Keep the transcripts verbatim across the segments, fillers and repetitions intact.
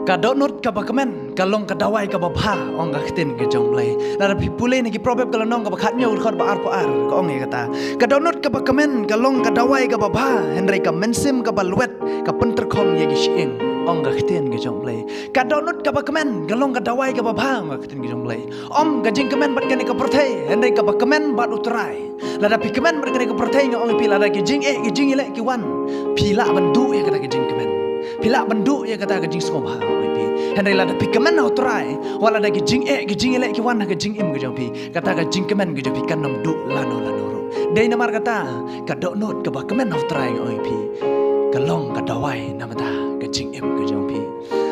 Ka dohnud kaba kmen ka long ka dawai kaba bha, ong ka ktien ka jong U Blei. Lada phi pule na ki Proverb ka lynnong kaba khathynñiew, dkhot ba arphew ar, ka ong ïa kata: ka dohnud kaba kmen ka long ka dawai kaba bha, hynrei ka mynsiem kaba lwet ka pyntyrkhong ïa ki shyieng, ong ka ktien ka jong U Blei. Ka dohnud kaba kmen ka long ka dawai kaba bha, ong ka ktien ka jong U Blei. Ym ka jingkmen bad kane ka pyrthei, hynrei kaba kmen bad U Trai. Lada phi kmen bad kane ka pyrthei, nga ong ïa phi, lada ki jingeh ki jingïaleh ki wan, phi lah ban duh ïa kata ka jingkmen. Phi lah ban duh ïa kata ka jingsngewbha, nga ong ïa phi. Hynrei lada phi kmen ha U Trai, wat lada ki jingeh ki jingïaleh ki wan ha ka jingim ka jong phi, kata ka jingkmen ka jong phi kan ym duh lano lano ruh. Dei namar kata, ka dohnud kaba kmen ha U Trai, nga ong ïa phi, ka long ka dawai namar ka jingim ka jong phi.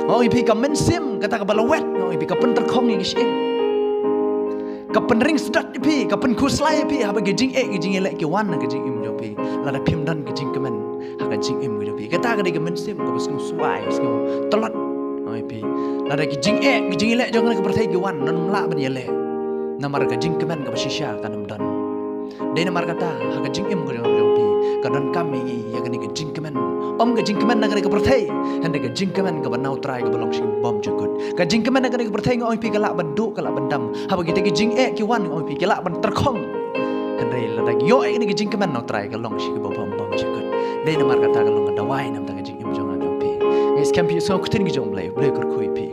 Nga ong ïa phi, ka mynsiem kata kaba lwet, nga ong ïa phi, ka pyntyrkhong ïa ki shyieng. Ka pynring sdot ïa phi, ka pynkhuslai ïa phi ha ba ki jingeh ki jingïaleh ki wan ha ka jingim jong phi, lada phim don ka jingkmen ha ka jingim ka jong phi. Kata ka dei ka mynsiem kaba sngewswai, sngewtlot, nga ong ïa phi. Lada ki jingeh ki jingïaleh jong kane ka pyrthei ki wan, ym lah ban ïaleh. Namar ka jingkmen kaba shisha kan ym don. Dei namar kata, ha ka jingim ka jong phi, ka donkam ïa kane ka jingkmen. Ym ka jingkmen na kane ka pyrthei, hynrei ka jingkmen kaba na U Trai kaba long shi bymjukut. Ka jingkmen na kane ka pyrthei, nga ong ïa phi, ka lah ban duh, ka lah ban dam. Haba kita ki jingeh ki wan, nga ong ïa phi, ki lah ban tyrkhong. Hynrei lada ïoh ïa kane ka jingkmen na U Trai, ka long shi kaba bym bymjukut. Dei namar kata ka long ka dawai namar ka jingim jong nga jong phi. Ngi skhem phi sngew ka ktien ka jong U Blei, U Blei kyrkhu ïa phi.